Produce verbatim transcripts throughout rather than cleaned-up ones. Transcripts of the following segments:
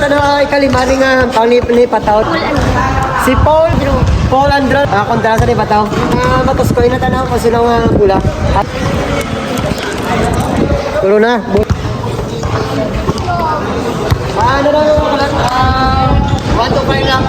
Ano ang ikalima ni nga hampang ni, ni Pataw? Si Paul, Paul Andro. Ah, kontra sa ni Pataw. Ah, matuskoy na tanaw kung sino nga bola. Puro na. Ah, ano na, ah, one to five lang.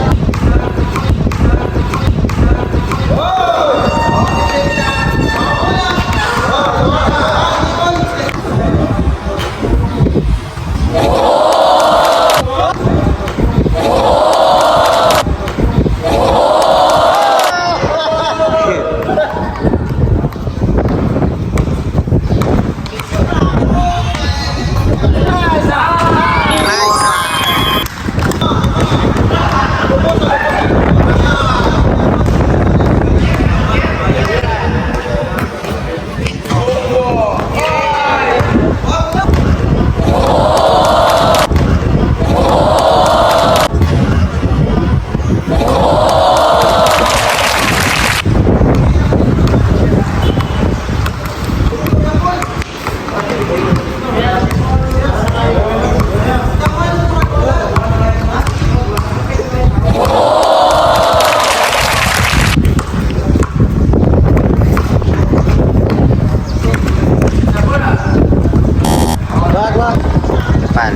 Depan.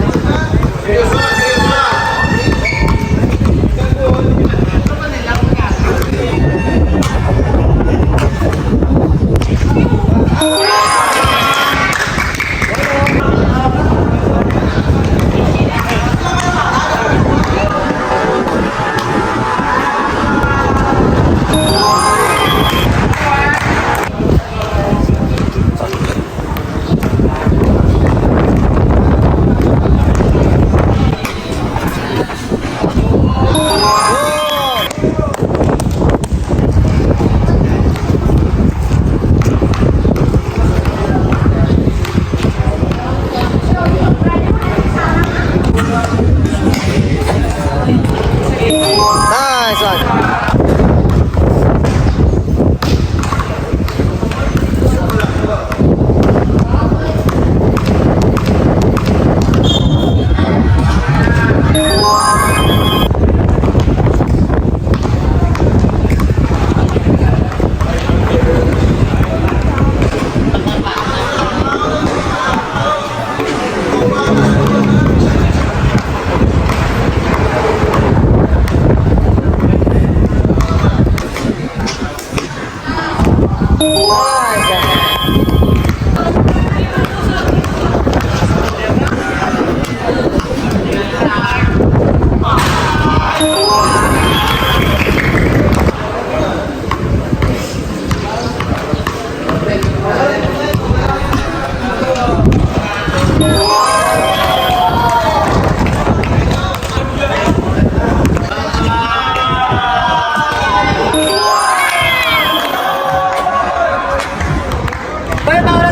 Nice one. May mga